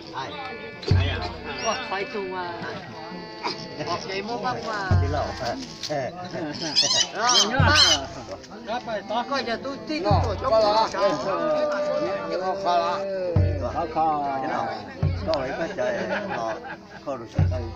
Koj thov ib tug mas, ua kev muab pab ua. Koj cov tub txib tub tuam coob koj los. Koj ua ib koj cov los koj rau sawv daws. Ua siab ntev.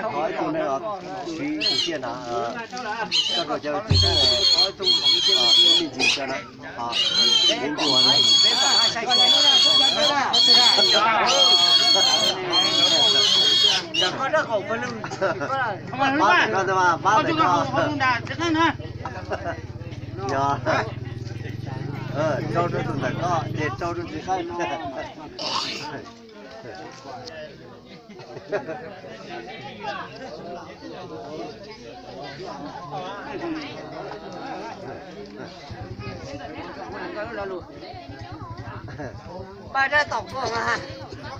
Qhov ib tug ne, siv tus siab na, koj rau cov tsis me ntsis cov na. Rau rau tus ntawm koj ces rau rau tus saib. Pab dab tom koj mas.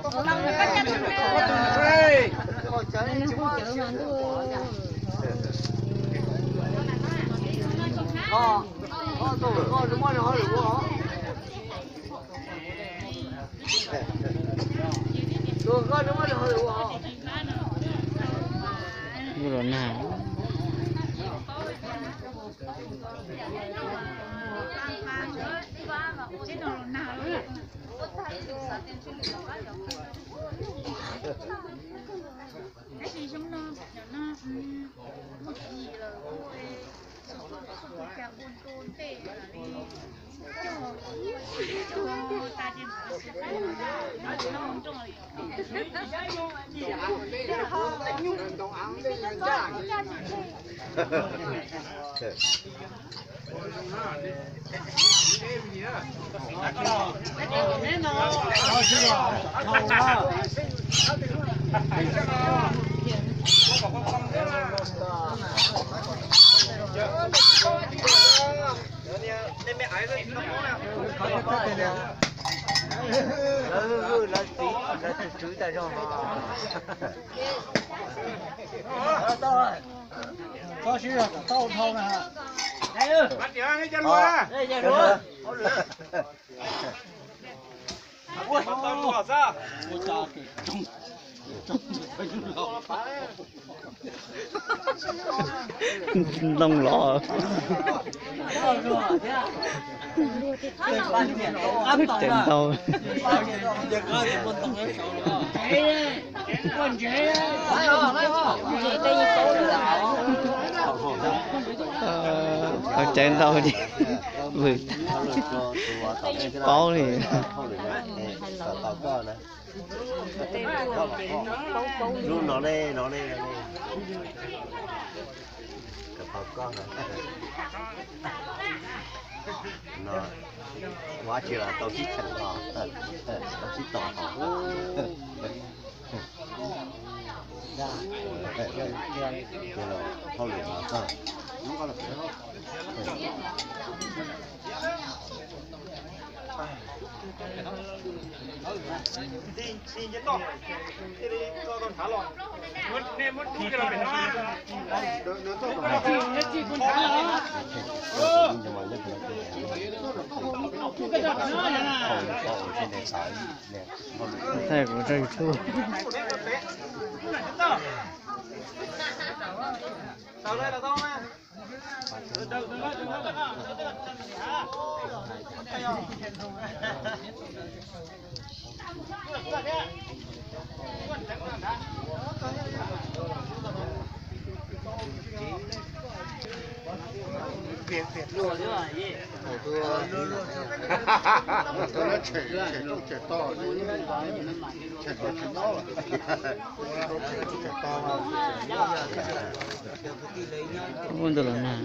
Tus koj nws muab nws ho ua. Tus los nag. Tab sis xyoo no, xyoo no, mus yim lawm, xyoo no xyoo tus cas ua ntu ntej li, cog, cog tas ces mus xyoo no nroj li. Lawv hwj hwj lawv tiv lawv tus tswv tas zog. Txhob sib zog kom tau dhau na. Ntoo los. Tseem ntau. Tau caiv ntau li, vwm paub li. Lub no ne, no ne, no ne. Koj no, ua tsi los tau sib cheem os, tau sib tom os. Hauj lwm no, thaij kuv tso YouTube. Ua ntawd los nag.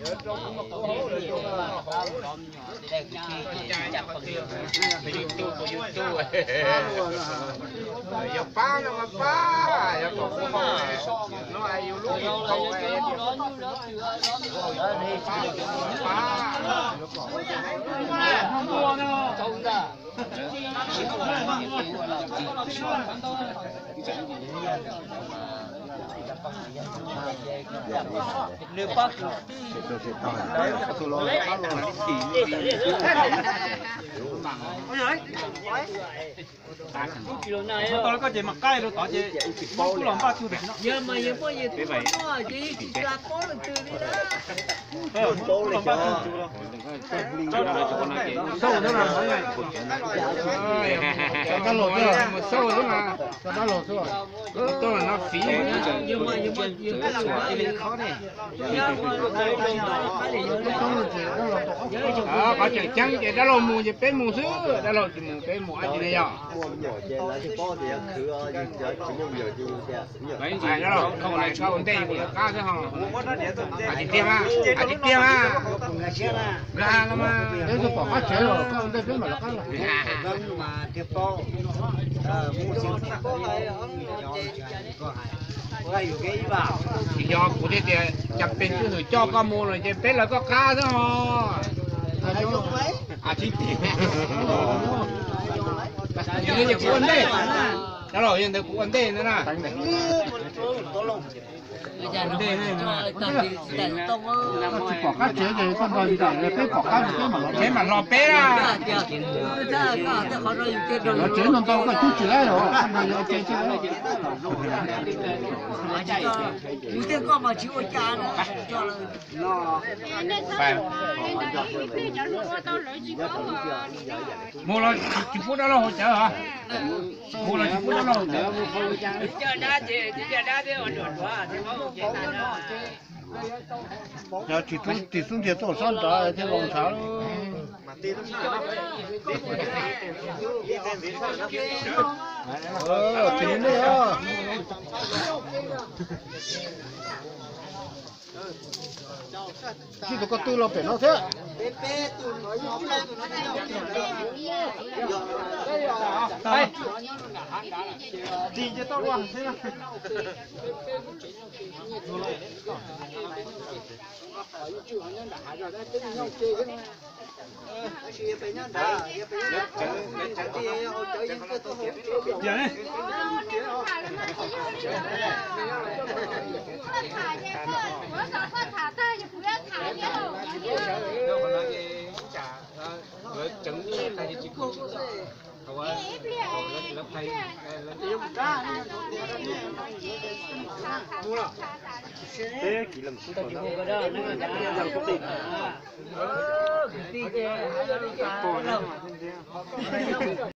Yog pab no mas pab, yog kom kuv haus no es yus lub yus tau pab, pab. Tau koj ces mas qaij rau tod ces muab kub los npaj tug tam sim no. Xauj xwb na, xauj xwb na, xauj xwb na, tau no fiv. Qhov tseem ceeb ces dab laug mus ces peb mus xwb, dab laug tsis mus peb mus dab tsi ne yog. Dab laug, koj ua ntej kuv lawv qab xwb ho. Hais tiag mas, hais tiag mas. Nkag los mas, peb twb pom qab tsev los koj ua ntej peb mam lawv qab los. Tsis yog kuv thiaj tias cas pes twb hwm coj koj mus los ces peb lawv koj qab xwb ho. Yog li ces kuv ua ntej, dab laug, yog ntawd kuv ua ntej ntag na. Tsis pom qab tsev ces koj nrog li ntawd, peb pom qab ces peb mam los, peb mam los peb na. Los tsev no ntau koj cub tsis laib os, koj nrog yus ua ke xwb. Mus los tsis pub dab laug haus cawv os. Mus los tsis pub dab laug haus cawv. Yog tsis tub tim xub ntiag tuaj sab nrad thiaj los ntshav. Tim nej os. Tsis tus ko tw los pem no thiab.